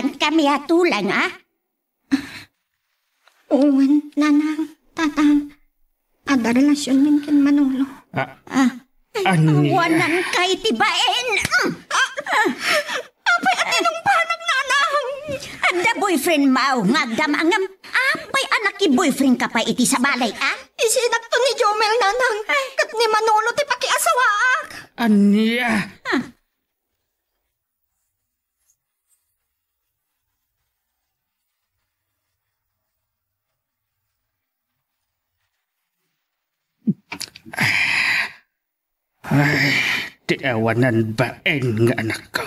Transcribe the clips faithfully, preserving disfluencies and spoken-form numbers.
Kami a tulang, a? Wen, nanang, tatang, adda relasionmi ken Manolo. Ah, Ah, ania? Awanan ka iti bain. Ah, ah, apay a tinungpanak, nanang? Adda boyfriend mo nga agdama ngem apay a nakiboyfriend ka pay iti sabali, a? Isinakto ni Jomel, nanang, ket ni Manolo ti pakiasawaak. Ania? Ah. Ay, ti awanan bain nga anakko.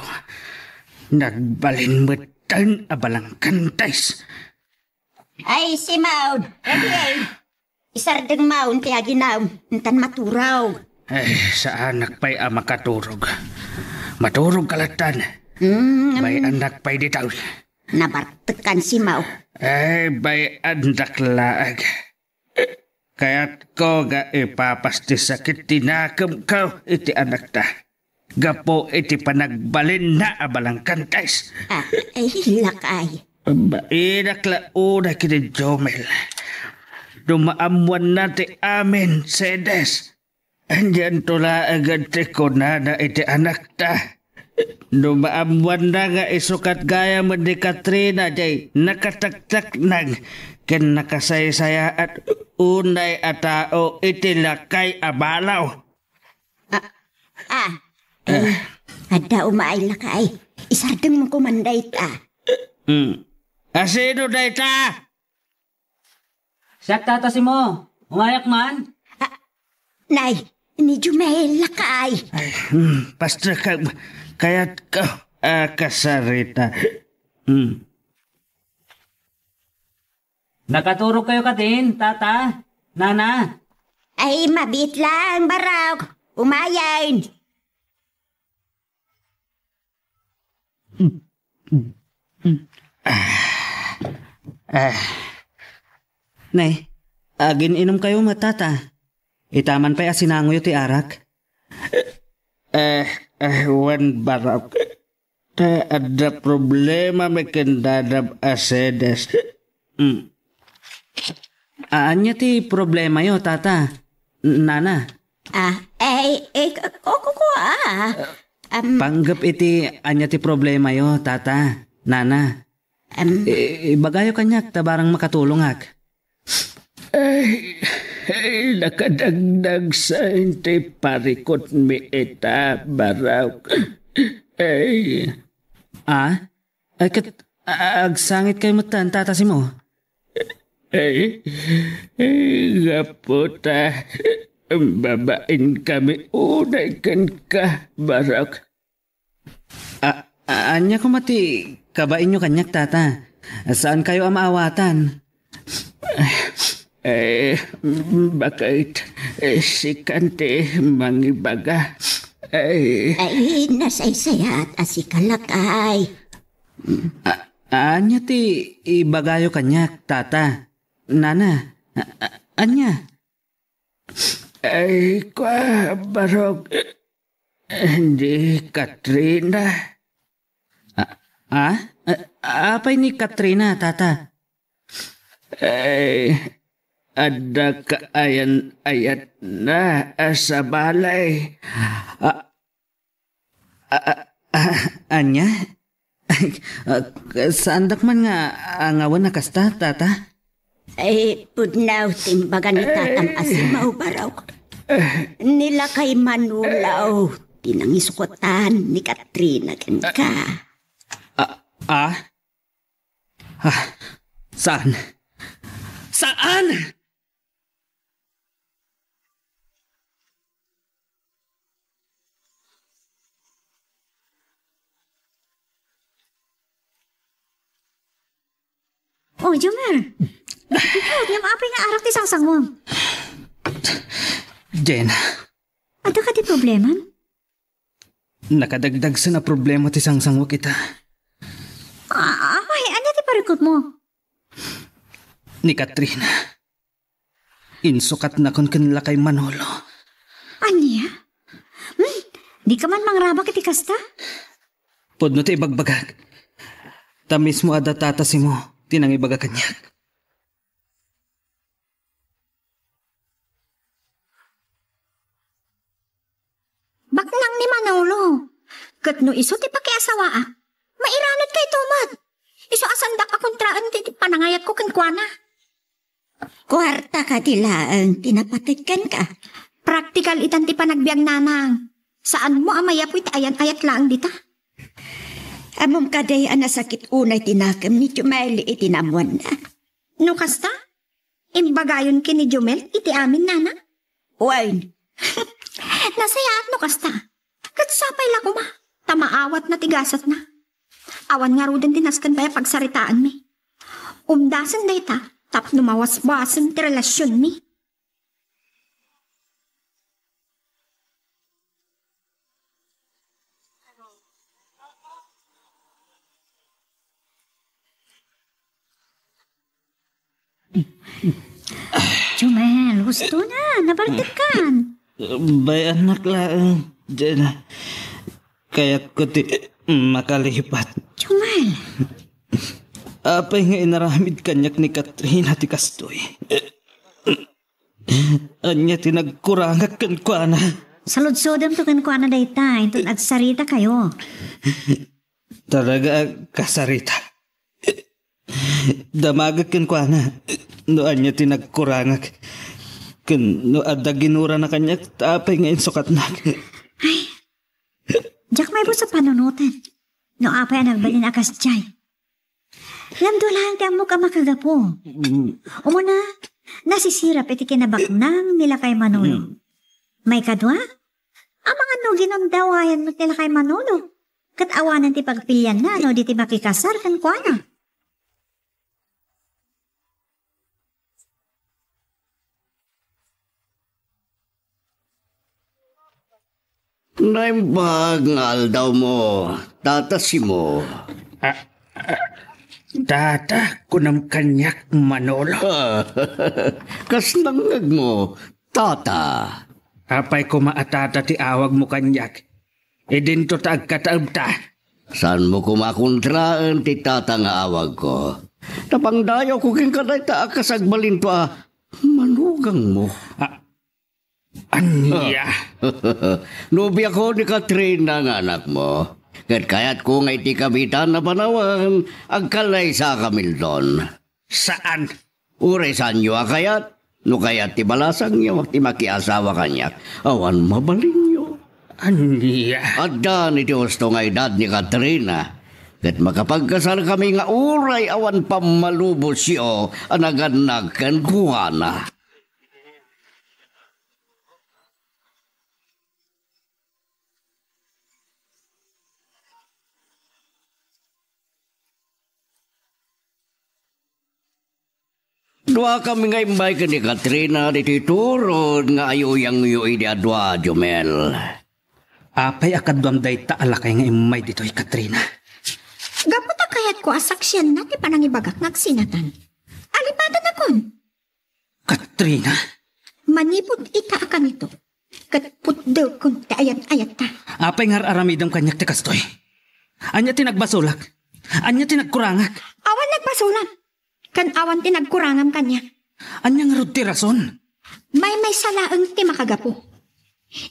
Nagbalin metten a balangkantes. Ay, Simon, ready ay. Isardeng maon ti aginaw, intan maturog. Ay, saanak pay a makaturog. Maturog ka lattan. Mm. Bay-annak pay ditoy. Nabartekan si Mao. Ay, bay-annak laeng. Kayatko nga ipapas ti sakit ti nakemko iti anakta. Gapu iti panagbalinna a balangkantes. Ah, ay, lakay. Bainak la unay ken ni Jomel. No maammoanna ti amin, sedes. Anianto laeng ti kunana iti anakta? No maammoanna nga isukat gayam ni Katrina diay nakataktaknang ken nakasaysayaat unay a tao iti lakay a balaw. Ah, ah. Eh, adda umay lakay. Isardengmo koman dayta. Hmm. Asino dayta? Siak, Tata Simo. Umayak man? Ah, nay, ni Jumel lakay. Ay, hmm, pastor ka, kayat ka, ah, kasarita. Hmm. Nakaturog kayo kadin, Tata, Nana? Ay, mabit lang, Barok. Umayen. Ah. Ah. Nay, agin-inom kayo met, Tata. Itaman pay a sinangoyo ti arak. Eh, eh, wen, Barok. Ta adda problemami ken dadam a sedes. Mm. Ania ti problemayo, Tata? Nana? Ah, eh, eh, ko, ko, ko, ah. Am, Panggep iti ania ti problemayo, Tata, Nana. Am, I-, ibagayo kaniak ta barang makatulongak. Ay, ay, nakadagdagsa ti parikutmi ita, Barok. Ay. Ah? Ay, ket, a-, agsangit kayo metten, Tata Simo? Ay, ay, gapu ta babain kami unay kenka, Barok. A-, a-, ania koma ti kabainyo kaniak, Tata? Saan kayo a maawatan? Eh, bakit? Eh, sikan ti mangibaga. Eh. Ay, nasaysayaat a sika lakay. A-, ania ti ibagayo kaniak, Tata? Nana, a-, a-, ania? Ay, kua, Barok. Ni Katrina. A-, ah? A-, apay ni Katrina, Tata? Ay, adda kaayan-ayatna a sabali. A-, a-, a-, a-, ania? Ah, saandak man nga angawen a kasta, Tata? Ay, pudno ti imbaga ni Tatam a si Mao, Barok. Ni lakay Manolo ti nangisukotan ni Katrina kenka. Ah, ah? Ah, saan? Saan? Oh, Jomar. Ikaw, ngem apay nga arak ti sangsangmo? Jen. Adda kadi problema? Nakadagdagsen a problema ti sangsangmo ita. Ah, apay, ania ti parikutmo? Ni Katrina. Insukatnakon ken lakay Manolo. Ania? Hmm? Dika man mangrabak iti kasta? Pudno ti ibagbagak. Ta mismo a da Tata Simo ti nangibaga kaniak. Baknang ni Manolo. Ket no isu ti pakiasawaak, mairanudka ito met. Isu a saandak a kontraen ti, ti panangayatko kenkuana. Kuarta kadi laeng ti napateg kenka? Praktikal itan ti panagbiag, nanang. Saanmo a mayapoy ti ayan-ayat laeng dita. Ammom kadi a nasakit unay ti nakem ni Jumel iti naammoanna? No kasta, imbagayon ken ni Jumel iti amin, nana? Wen. Nasayaat no kasta. Ket sapay la koma, ta maawatna ti gasatna. Awan ngaruden ti nasken pay a pagsaritaanmi. Umdasen dayta tapno mawasbasen ti relasionmi. Jumel, husto na, nabartekkan. Bay-annak laeng, Jena. Kayatko ti makalipat. Jumel. Apay nga inaramid kaniak ni Katrina ti kastoy? Ania ti nagkurangak kenkuana? Saludsodem to kenkuana dayta, inton agsaritakayo. Talaga a kasarita. Damagek kenkuana no ania ti nagkurangak, ken no adda ginurana kaniak, ta apay nga insukatnak. Ay, diak maibus a panunoten no apay a nagbalin a kasdiay. Lamdo laeng ti ammok a makagapu. Mm. Umuna, nasisirap iti kinabaknang ni lakay Manolo. Mm. Maikadua, amangan no ginundawayan met ni lakay Manolo. Ket awanen ti pagpilianna no di ti makikasar kenkuana. Naimbag nga aldawmo, Tata Simo. Ah, ah, Tata, kunam kaniak, Manolo. Ah, kas nangngegmo, Tata. Apay koma a Tata ti awagmo kaniak? Idinto ta agkataebta. Saanmo koma a kontraen ti Tata nga awagko? Napangdayawko kenka dayta a kas agbalinto a manugangmo. Ah, Ania? Nobiako ni Katrina nga anakmo. Ket kayatko nga iti kabitan a panawen, agkalaysa kamindon. Saan? Uray saanyo a kayat, no kayat ti balasangyo ti makiasawa kaniak, awan mabalinyo. Ania? Addan iti husto nga edad ni Katrina, ket makapagkasarkami nga uray awan pammalubosyo a nagannag kenkuana. Duakami nga immay ken ni Katrina ditoy turod nga ayuyangyo idi a dua, Jumel. Apay a kaduam dayta a lakay nga immay ditoy, Katrina? Gapu ta kayatko a saksianna ti panangibagak nga agsinatan. Alipatanakon. Katrina? Manipud ita a kanito, ket putdekon ti ayat-ayatta. Apay nga ar-aramidem kaniak ti kastoy? Ania ti nagbasolak? Ania ti nagkurangak? Awan nagbasolam, ken awan ti nagkurangam kaniak. Ania ngarud ti rason? Maymaysa laeng ti makagapu.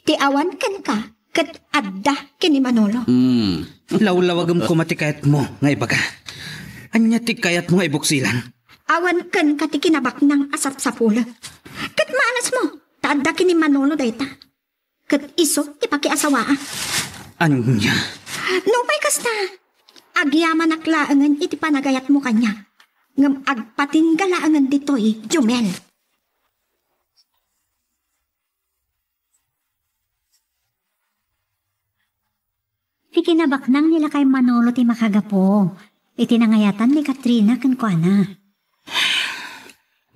Ti awan kenka ket adda ken ni Manolo. Hmm. Lawlawagem koma ti kayatmo nga ibaga. Ania ti kayatmo nga ibuksilan? Awan kenka ti kinabaknang a sapsapulek. Ket maanasmo, ta adda ken ni Manolo dayta. Ket isu ti pakiasawaak. Ania? Nupay kasta, agyamanak laengen iti panagayatmo kaniak. Ngem agpatingga laengen ditoy, Jumel. Ti kinabaknang ni lakay Manolo ti makagapu iti nangayatan ni Katrina kenkuana.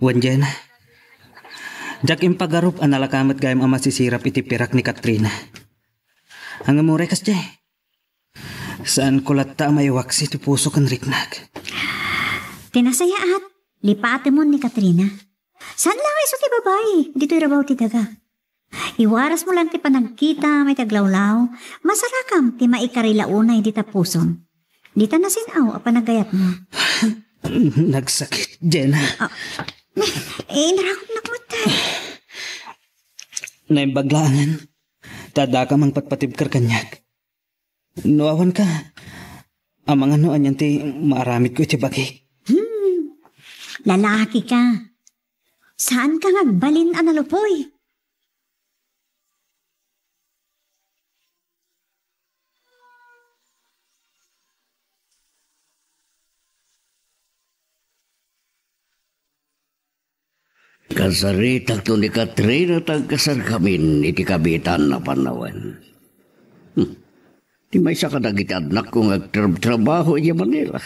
Wen, Jen, diak impagarup a nalaka met gayam a masisirap iti pirak ni Katrina. Ngem uray kasdiay, saanko latta a maiwaksi ti puso ken riknak. Ti nasayaat, lipatemon ni Katrina. Saan la nga isu ti babai ditoy rabaw ti daga. Iwarasmo laeng ti panagkitam iti aglawlaw, masarakam ti maikarila unay dita pusom. Dita nasin-aw a panagayatmo. Nagsakit, Jenna. Ah, eh, inarakopnak met. Naimbag laengen ta addaka a mangpatpatibker kaniak. No awanka, amangan no anian ti maaramidko iti bagik. Hmm, lalaki ka. Saan ka nga agbalin a nalupoy? Kasaritakto ni Katrina ta agkasarkamin iti kabiitan a panawen. Hmm. Ti maysa kadagiti annakko nga agtrabtrabaho idiay Manila.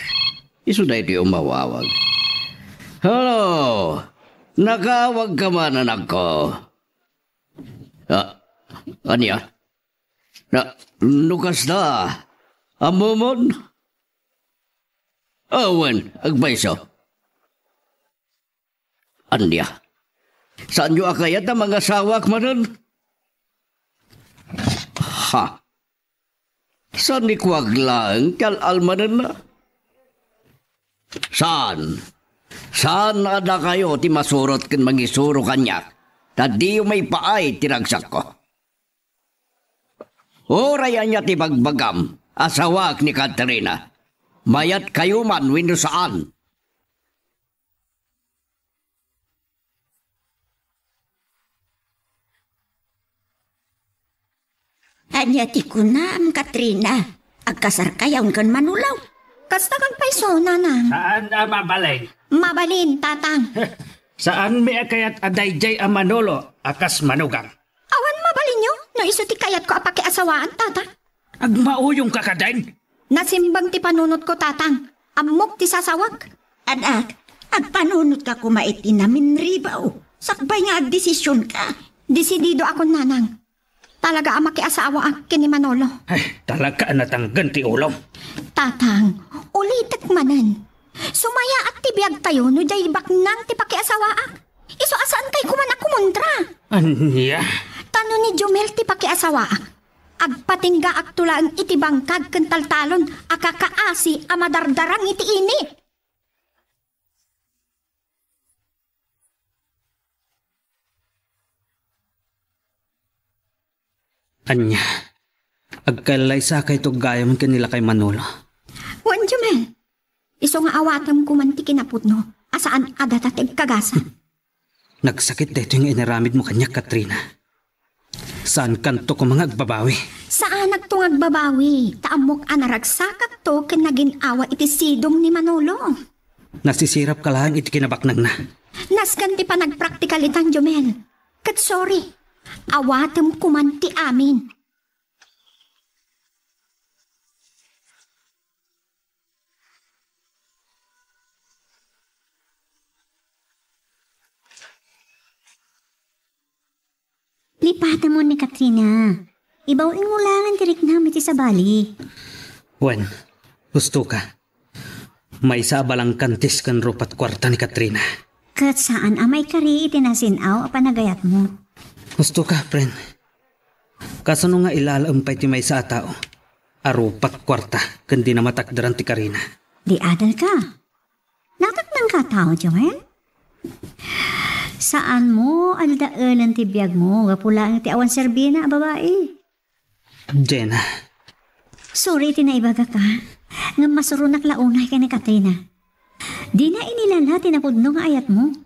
Isu daytoy umawawag. Hello! Nakaawagka man, anakko? Ah, ania? Na, no kasta, ammomon? Awan, agpayso. Ania? Saanyo a kayat a mangasawaak manen? Ha? Saan ni kuwag laeng ti al-almanenna? Saan? Saan a dakayo ti masurot ken mangisuro kaniak, ta diyo maipaay ti ragsakko? Uray ania ti bagbagam, asawaak ni Katrina. Mayatkayo man wenno saan? Ania ti kunam, Katrina? Agkasarkayon ken Manolo? Kasta agpayso, nanang? Saan a mabalin? Mabalin, tatang. Saanmi a kayat a daydiay a Manolo a kas manugang. Awan mabalinyo no isu ti kayatko a pakiasawaan, tata? Agmauyongka kadin? Nasimbang ti panunotko, tatang. Ammok ti sasawak. Anak, agpanunotka koma iti naminribaw. Sakbay nga agdesisionka. Desididoakon, nanang. Talaga a makiasawaak ken ni Manolo. Ay, talaga a natanggan ti ulom. Tatang, ulitek manen. Sumayaat ti biagtayo no diay baknang ti pakiasawaak. Isu a saankay koman a kumontra. Ania? Ta no ni Jomel ti pakiasawaak, agpatinggaakto laeng iti bangkag ken taltalon a kakaasi a madardarang iti init. Ania? Agkallaysakayto gayam ken ni lakay Manolo? Wen, Jomel. Isu nga awatem koman ti kinapudno a saan a data ti agkagasa. Nagsakit daytoy nga inaramidmo kaniak, Katrina. Saankanto koma nga agbabawi. Saanakto nga agbabawi, ta ammok a naragsakakto ken nagin-awa iti sidong ni Manolo. Nasisirapka laeng iti kinabaknangna. Nasken ti panagpraktikal itan, Jomel. Ket sorry, awatem koman ti amin. Lipatemon ni Katrina. Ibaw-inmo laengen ti riknam iti sabali. Wen, husto ka. Maysa a balangkantis ken rupat kuarta ni Katrina. Ket saan a maikari iti nasin-aw a panagayatmo. Husto ka, friend. Kasano nga ilalaem pay ti maysa a tao a rupat kuarta ken dina matakderan ti karina? Di adal ka. Nataknang ka a tao, Joel? Saanmo a dadaelen ti biagmo gapu laeng iti awan serbina a babai. Jenna. Sorry iti naibagak, a. Ngem masuronak la unay ken ni Katrina. Dina inilala ti napudno nga ayatmo.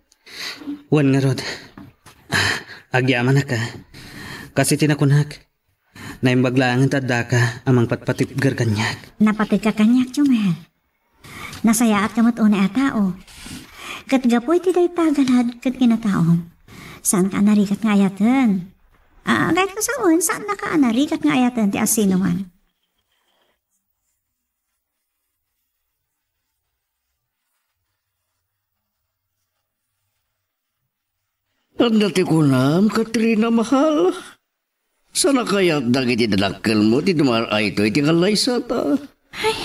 Wen ngarud, agyamanak, a. Kas iti nakunak, naimbag laengen ta addaka a mangpatpatibger kaniak. Napateg ka kaniak, Jomel. Nasayaatka met unay a tao. Ket gapu iti dayta a galad ket kinataom, saanka a narigat nga ayaten. A, gayyem a sawen, saannaka a narigat nga ayaten ti asinoman. Ania ti kunam, Katrina mahal? Saan a kayat dagiti dadakkelmo ti dumar-ayto iti kallaysata? Ay,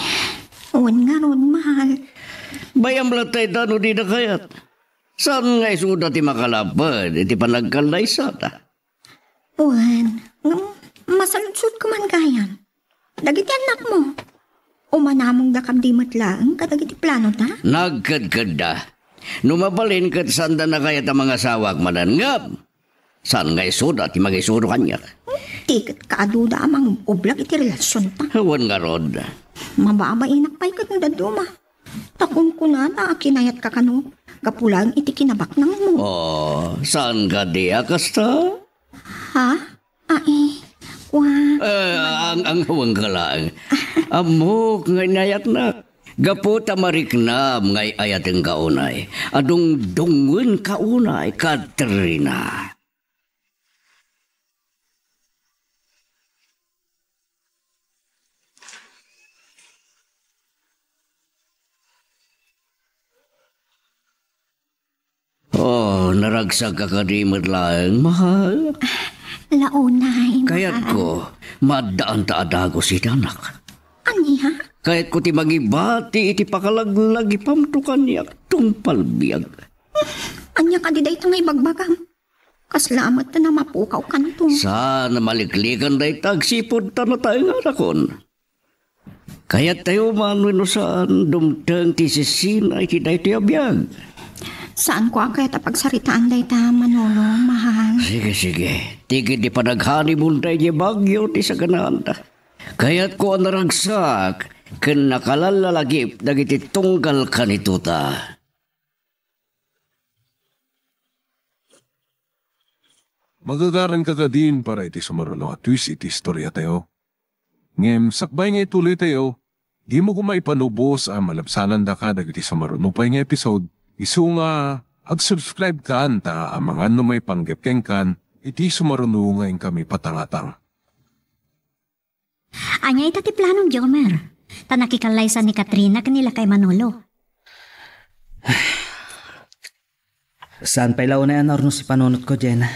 wen ngarud, mahal. Bay-am latta ita no dida kayat. Saan nga isuda ti makalaped iti panagkallaysata? Wen, ngem masaludsodko man gayam. Dagiti annakmo, Umanamongda kadi met laeng kadagiti planota? Nagkedkedda. No mabalin ket saanda nakayat a mangasawak manen. Ngem, saan nga isuda ti mangisuro kaniak? Ti ket kaaduda a mangub-ublag iti relasionta. Wen ngarud. Mababainak pay ket no dadduma. Ta kunkunada a kinayatka kano, gapu laeng iti kinabaknangmo. Oh, saan kadi a kasta? Ha? Ai, wa- Eh, ang, ang hawang ka lang. Ammok nga inayatnak. Gapu ta mariknam nga ay-ayaten ka unay. Adungdungen ka unay, Katrina. Oh, naragsak ka kadi met laeng, mahal? Launay, mahal. Kayatko, maaddaan ta a dagus iti anak. Ania? Kayatko ti mangibati iti pakalaglagipamto kaniak tungpal biag. Ania kadi dayta nga ibagbagam? Kasla met ta namapukaw kanto. Saan a maliklikan dayta agsipud ta nataenganakon. Kayattayo man wenno saan, dumteng ti sisina iti daytoy a biag. Saanko a kayat a pagsaritaan dayta, Manolo, mahal. Sige, sige. Ti ket di panaghoneymoon daydiay Baguio ti saganaanda. Kayatko a naragsak ken nakalallalagip dagiti tunggal kanito ta. Magagaran ka kadin para iti sumaruno a twist iti istoriatayo. Ngem sakbay nga ituloytayo, dimo koma ipanubos a malabsanandaka dagiti sumaruno pay nga episode, isu nga ag-subscribe kan ta amangan no maipanggep kenkan iti sumaruno nga inkami patangatang. Ania ita ti planom, Jomer? Ta nakikallaysan ni Katrina ken ni lakay Manolo. Saan pay la unay a naurnos ti panunotko, Jena.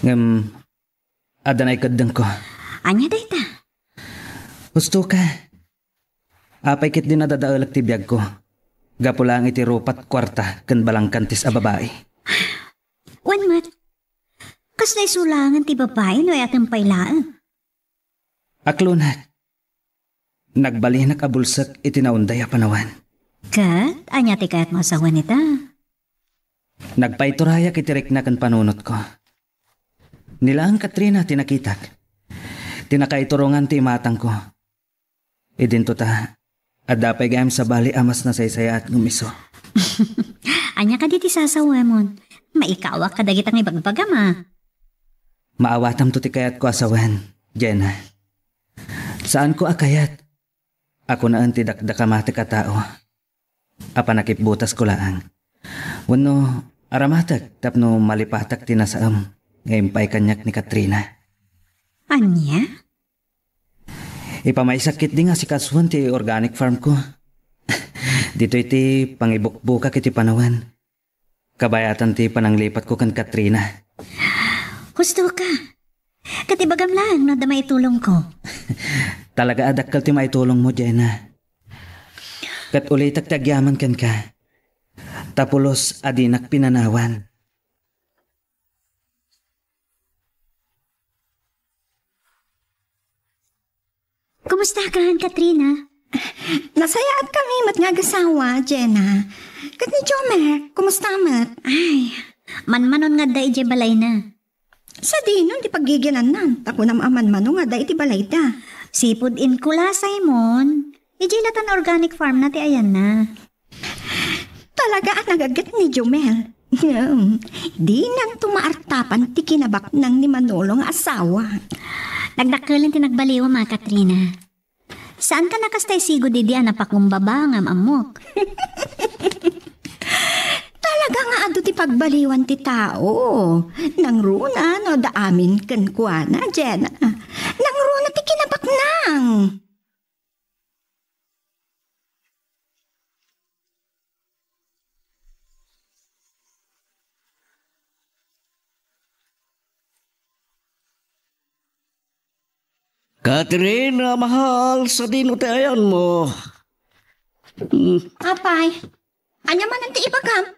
Ngem, adda naikeddengko. Ania dayta? Husto ka. Apay ket di nadadaelek ti biagko. Gapu laeng iti rupat kuarta ken balangkantis a babai. Wen met, kasla isu laengen ti babai no ay-ayatem pay laeng. Aklonak. Nagbalinak a bulsek iti naunday a panawen. Ket ania ti kayatmo a sawen ita? Nagpaiturayak iti rikna ken panunotko. Ni laeng Katrina ti nakitak. Ti nakaiturongan ti imatangko. Idinto ta, adda pay gayam sabali a mas nasaysayaat ngem isu. Ania kadi ti sasawemon? Maikawak kadagita nga ibagbagam a. Maawatamto ti kayatko a sawen, Jena. Saanko a kayat a kunaen ti dakdakamatek a tao a panakipbutasko laeng. Wenno aramatek tapno malipatak ti nasaem nga impay kaniak ni Katrina. Ania? Ipamaysak ketdi nga asikasuen ti organic farm ko. Ditoy ti pangibukbukak iti panawen. Kabayatan ti pananglipatko ken Katrina. Husto ka. Ket ibagam laeng no adda maitulongko. Talaga a dakkel ti maitulongmo, Jena. Ket ulitek ti agyaman kenka. Ta pulos a dinak pinanawan. Kumusta ka, Katrina? Nasayaat kami met nga agasawa, Jena. Ket ni Jomer, kumusta met? Ay, manmanon nga adda idiay balayna. Sadino ti paggiginannan, ta kunam a manmano nga adda iti balayda. Sipud inkulasay mon, idiay latan organic farm na ti ayanna. Talaga a nagaget ni Jomel. Dinanto maartapan ti kinabaknang ni Manolo nga asawa. Nagdakkelen ti nagbaliwam a, Katrina. Saan ka nakastay sigud idi a napakumbaba ngem ammok? Talaga nga adu ti pagbaliwan ti tao. Nangruna no adda amin kenkuana, Jena. Nangruna ti kinabaknang. Katrina, mahal, sadino ti ayanmo? Mm. Apay, ania manen ti ibagam?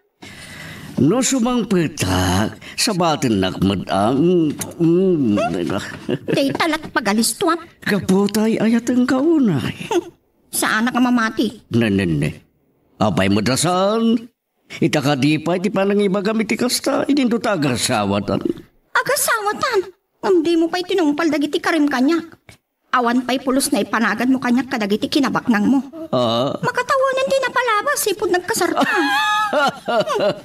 No sumangpetak, sabatennak met ang, mm. Dayta la't pagalistuam. Gapu ta ay-ayatenka unay. ta anak a mamati. Nenenne. Apay met a saan? Ita kadi pay ti panangibagam iti kasta, idinto ta agasawatan. Agasawatan? Ngem dimo pay tinungpal dagiti karim kaniak. Awan pay pulos naipanaganmo kaniak kadagiti kinabaknangmo. Ah? Makatawanan ti napalabas, ipud nagkasarta.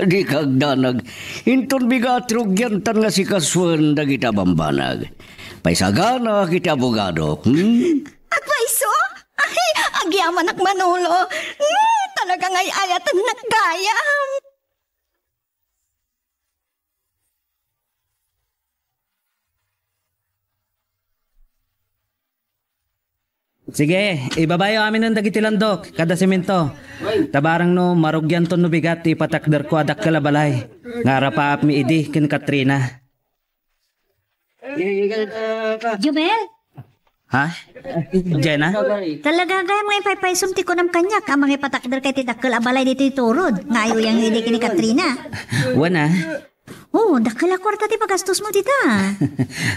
Di kagdanag. Inton bigat rugiantan nga sikasuen dagiti bambanag. Paisagana iti abogado. Hmm? Agpayso? Ay, agyamanak, Manolo. Hmm, talaga nga ay-ayatennak gayam. Sige, ibabayo aminen dagiti landok kada semento. Tabarang no marugianton no bigat ti ipatakderko a dakkel a balay nga arapaapmi idi ken Katrina. Jumel? Ha? Jenna? Talaga gayam nga ipaypaysom ti kunam kaniak a mangipatakder kay ti dakkel a balay ditoy turod nga ayuyang idi ken ni Katrina. Wen a. Oh, dakkel a kuarta ti pagastosmo dita.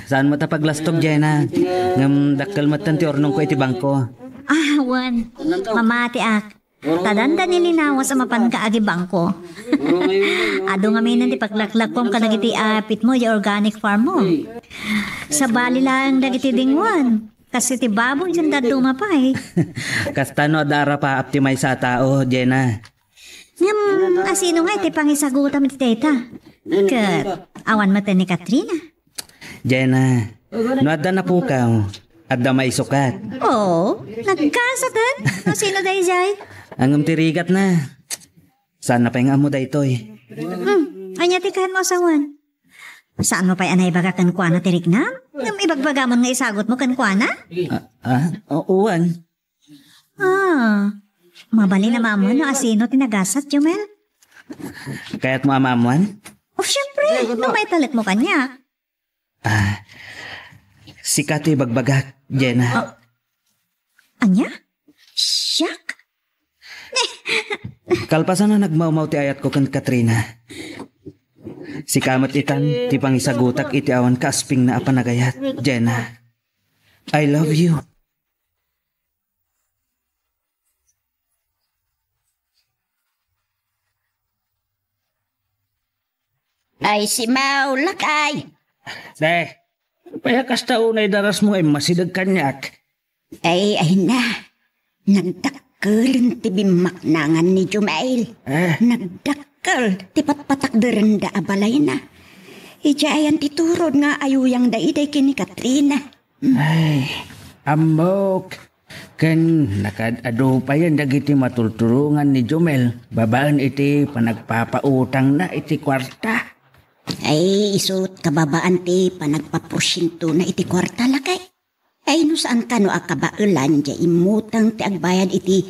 Saan met a paglastok, Jenna? Ngem dakkel metten ti urnongko iti bangko. Ah, wen. Mamatiak. Ta dandani linawas a mapanka agi bangko. Adu ngamin ti paglaklakkuam kadagiti apitmo, di organic farm mo. Sabali laeng dagiti dingwan. Kas iti baboy, diyan dadduma pay. Kasta no adda arapaap ti maysa a tao, Jenna. Ngem, asino nga iti pangisagutam iti dayta? Ket, awan met ni Katrina. Jenna, no adda napukaw, adda maisukat. Oo, nagkasaten. No sino dayjay? Ngem ti rigatna. Saan na pay nga ammo daytoy? Hmm, ania ti kaanmo a sawen? Saan mo pay a naibaga kenkuana ti riknam? Ngem ibagbagamon nga isagutmo kenkuana? Ah, ah, o-, uwan. Ah, mabalin a maammuan no asino ti nagasat, Jumel? Kayatmo a maammuan? O, siyempre, no maitalekmo kaniak. Ah, sika ti ibagbagak, Jenna. Ah, ania? Siak? Kalpasan a nagmawmaw ti ayatko ken Katrina. Sika met itan ti pangisagutak iti awan kaaspingna a panagayat, Jenna. I love you. Ay, simaw, lakay. Te, pay a kasta unay darasmo nga immasideg kaniak. Ay, ay na. Nagdakkelen ti bimmaknangan ni Jumail. Eh? Nagdakkel ti patpatakderenda a balayna. Idiay ayan ti turod nga ayuyangda idi ken ni Katrina. Ay, ammok. Ken nakaad-adu payen dagiti matultulongan ni Jumel babaen iti panagpapautangna iti kuarta. Ay, isut' kababaan ti panagpaporsientona iti kuarta, lakay. Ay, no saan kano a kabaelan, diay immutang ti agbayad iti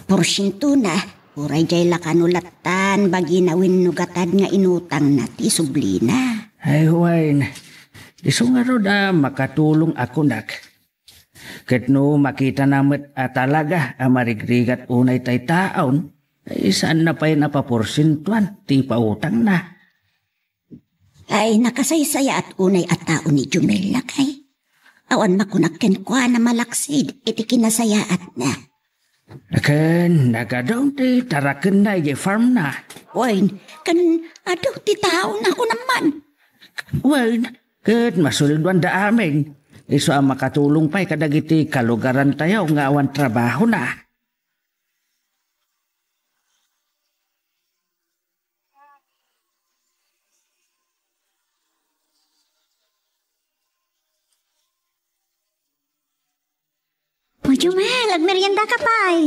porsientona, uray diay la kano lattan bagina wenno gatad nga inutangna ti sublina. Ay, wen, isu ngarud a makatulong a kunak. Ket no makitana met a talaga a marigrigat unay tay taon, ay saanna pay a paporsientoan ti pautangna. Ay, nakasaysayaat unay a tao ni Jumel, lakay. Awan makunak kenkuana malaksid iti kinasayaatna. Ken nagadong ti tarakenna idiay farmna. Wen, ken adu ti taona, kunam man. Wen, ket masulduanda amin. Isu a makatulong pay kadagiti kalugarantayo nga awan trabahona. O, Jumel, agmerienda ka pay.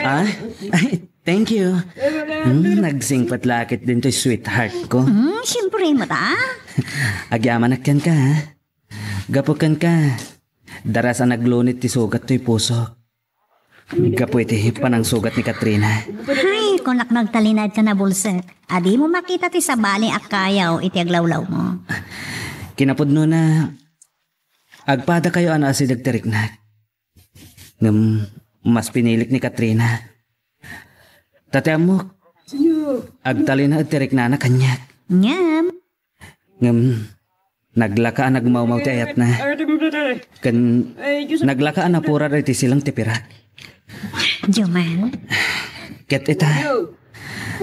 Ah? Ay, thank you. Hmm, nagsingpet la ket dintoy sweetheart ko. Hmm, siyempre, mata. Agyamanak kenka, ha? Gapu kenka, daras a naglunit ti sugat toy puso. Gapu iti panangsugat ni Katrina. Hay, kunak no agtalinaedka a bulsek. Adimo makita ti sabali a kayaw iti aglawlawmo. Kinapudnona, agpadakayo a naasideg ti riknak. Ngem mas pinilik ni Katrina. Ta ti ammok, agtalinaed ti riknana kaniak. Ngem? Ngem, naglaka a nagmawmaw ti ayatna. Ken naglaka a napurar iti silang ti pirak. Jumel? Ket ita,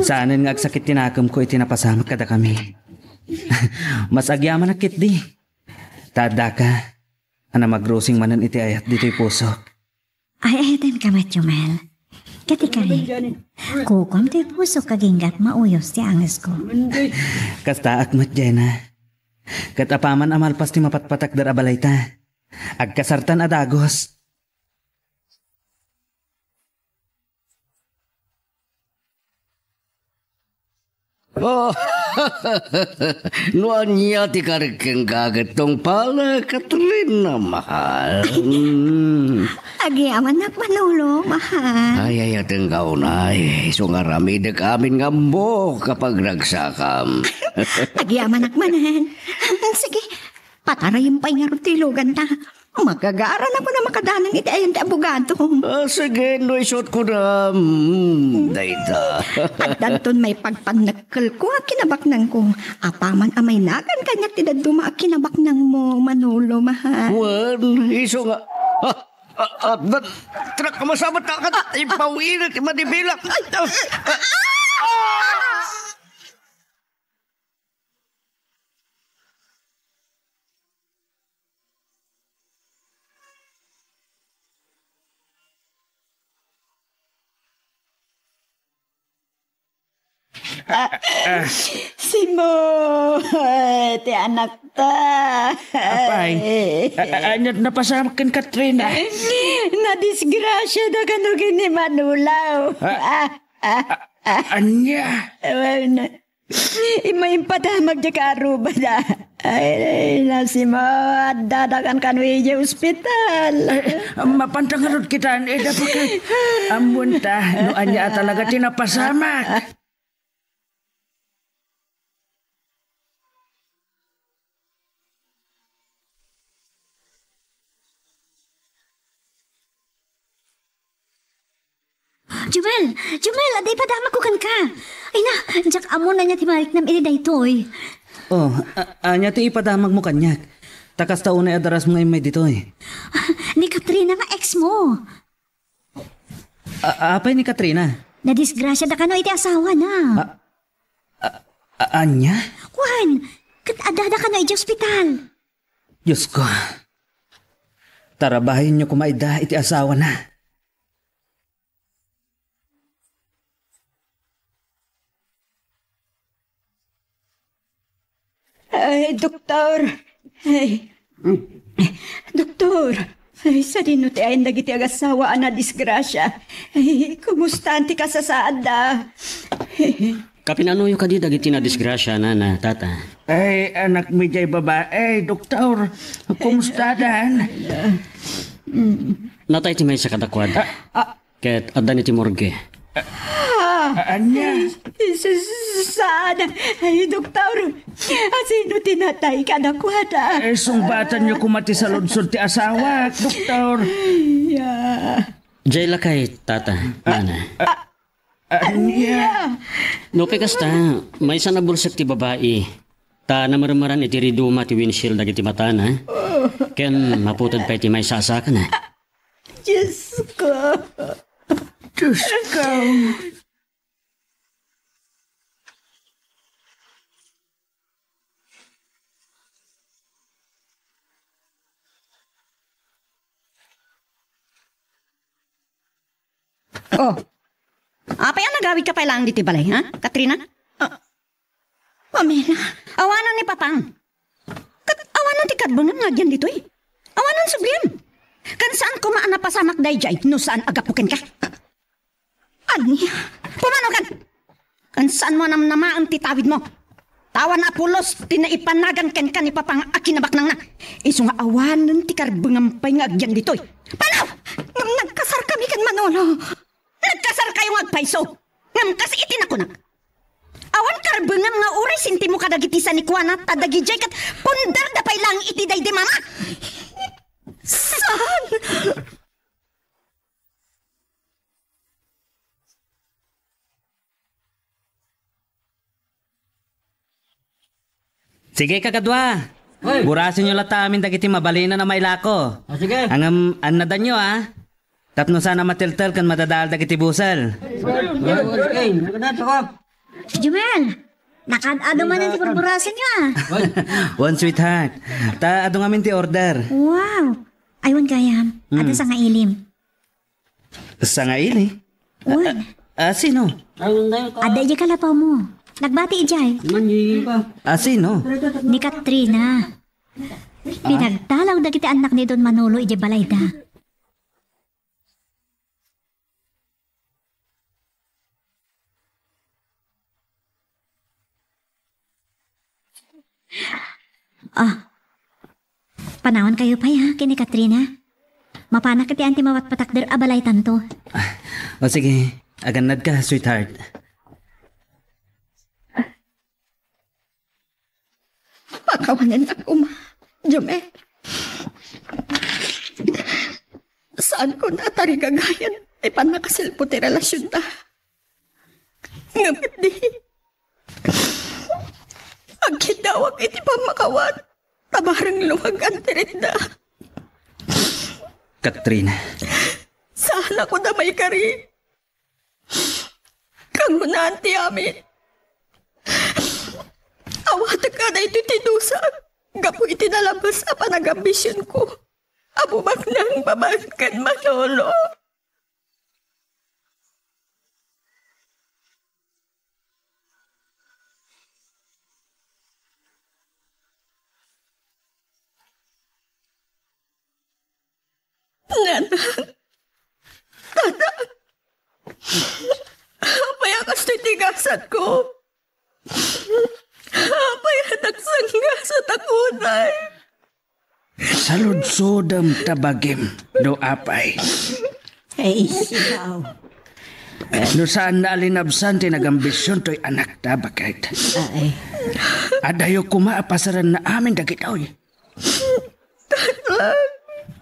saanen nga agsakit ti nakemko iti napasamak kadakami. Mas agyamanak ketdi. Ta addaka a namagrusing manen iti ayat ditoy pusok. Ay, ay, ay, ka met, Jumel. Ket ikarik, kukuam toy pusok aginggat mauyos ti angesko. Kastaak met, Jena. Ket apaman a malpas ti mapatpatakder a balayta, agkasartan a dagus. Oh, no ania ti karik kenka ket tungpalek, Katrina, mahal. Mm. Agyamanak, Manolo, mahal. Ay, ay, atenka unay. Isu nga aramidek amin nga ammok a pagragsakam. Agyamanak manen. Sige, patarayem pay ngarud ti iluganta. Magagaran ako na makadalan iti ayan ti abogado. Ah, sige, no isut ko na, mm, dayta. Addanton maipagpannakkelko a kinabaknangko. Apaman a mainagan kaniak ti dadduma a kinabaknangmo, Manolo, mahal. Wen, isu nga, ah, ah, addan, trak, masabat ka, kat, ipawilit, madibilak. Ay, ah, ah, ah! Simo, ti anakta. Apay, a-, a-, ania ti napasamak ken Katrina? Nadisgrasiada kano ken ni Manolo. Ah, ah, ah, ah. Ania? Wen, Immay impatamag diay kaarrubada. Ay, nasima, addadakan kano idiay ospital. Ay, mapanta ngarud kita, eh, dapat kay ammuenta no ania a talaga ti napasamak. Jumel! Jumel! Adda ipadamagko kenka! Ay na, diak ammo no ania ti mariknam iti daytoy. Oh, a-, ania ti ipadamagmo kaniak? Ta kasta unay a darasmo nga immay ditoy. Ni Katrina nga ex mo. A-, apay ni Katrina? Nadisgrasiada kano iti asawana. A-, a-, a-, ania? Kuan, ket addada kano iti ospital. Diosko, tarabayenyo koma ida iti asawana. Ay, doktor. Ay. Doktor. Ay, sadino ti ayan dagiti agassawa a nadisgrasia? Ay, kumusta ti kasasaadda? Kapinanuyo kadi dagiti nadisgrasia, nana, tata? Ay, anakmi diay babai, doktor. Kumustadan? Natay ti maysa kadakuada. Ah, ah. Ket addan iti morgue. Ah, ania? Ay, s-, s-, saan? Ay, doktor. Asino ti natay kadakuada? Eh, sungbatanyo koma ti saludsod ti asawak, doktor. Ay, ah. Diay lakay, tata, nana. Ah, ah. Ania? No kay kasta, maysa a nabulsek ti babai, ta namermeran iti riduma ti windshield dagiti matana, ken maputed pay ti maysa a sakana. Diosko. Diosko. Oh. Apay a nagawidka pay laeng ditoy balay, ha, Katrina? Ah, Pamela. Awanen ni Papang. Ket awanen ti karbengem nga agyan ditoy. Awanen subliam. Ken saan koma a napasamak daydiay no saan a gapu kenka. Ania? Pumanokan! Ken saanmo a namnamaen ti tawidmo. Ta awan a pulos ti naipanagan kenka ni Papang a kinabaknangna. Isu nga awanen ti karbengam pay nga agyan ditoy. Panaw! Ngem nagkasarkami ken Manolo. Nagkasarkayo nga agpayso. Ngem kas iti nakunak, awan karbengam nga uray sentimo kadagiti sanikuana, ta dagidiay ket punderda pay laeng iti daydi mama. Saan? Sige, kakadua. Oy. Burasenyo latta amin dagiti mabalinan a mailako. Ah, sige. Ngem, annadanyo, a. Tapno saan a mateltel ken madadaal dagiti busel. Jumel, nakaad-ado manen ti burburasenyo, a. Wen, sweetheart. Ta adu ngamin ti order. Wow. Ay, wen gayam. Hmm. Adda sangailim. Sangaili? Wen. A, a, sino? Adda idiay kalapawmo. Nagbati idiay. A, sino? Ni Katrina. Pinagtalaw dagiti annak ni Don Manolo idiay balayda. Ah, panawankayo pay, ha, ken ni Katrina. Mapanak iti anti mapatpatakder a balaytanto. Ah, o sige, agannadka, sweetheart. Pakawanennak koma, Jumel. Saanko a tarigagayan ti pannakasilpo ti relasionda. Ngem di, agkiddawak iti pammakawan ta bareng lumagan ti ritda. Katrina. Saan a kuda maikari. Kangrunaan ti amin. Awatek a daytoy ti dusa gapu iti nalabas a panagambisionko a bumaknang babaen ken Manolo. Nana, Tata, apay a kastoy ti gasatko? Apay a nagsanggasat a kunay? Saludsodem ta bagim no apay. Ay, sigaw. No saan na a linabsan ti nagambision toy anakta, baket. Ay. Adayo koma a pasaranna amin dagitoy.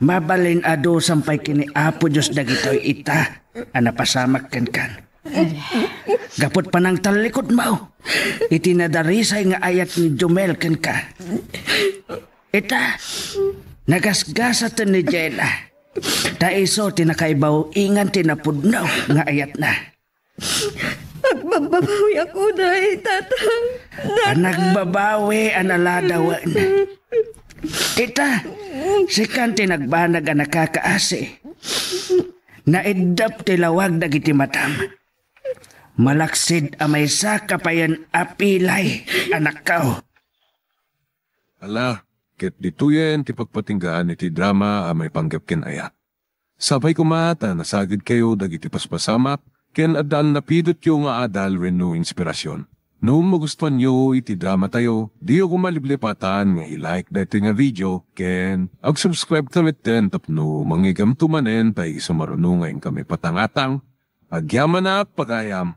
Mabalin a dusan pay ken ni Apo Dios dagitoy ita a napasamak kenkan. Gaput panangtallikudmo iti nadarisay nga ayat ni Jumel kenka. Ita, nagasgasaten ni Jela. Ta isu ti nakaibaw-ingan ti napudno nga ayatna. Agbabbabawi ako, Nay, Tatang. A nagbabawi a naladawen. Ita, sikan ti nagbanag a nakakaasi. Naiddep ti lawag dagiti matam. Malaksid a maysaka payen a pilay, anakko. Ala, ket ditoyen ti pagpatinggaan iti drama a maipanggep ken ayat. Sapay koma ta nasagidkayo dagiti paspasamak ken addan napidotyo nga adal wenno inspirasion. No magustuanyo iti dramatayo, diyo koma liplipatan nga i-like daytoy nga video ken ag-subscribe ka metten tapno mangigamto manen ta isu maruno nga inkami patangatang. Agyamanak, pagayam.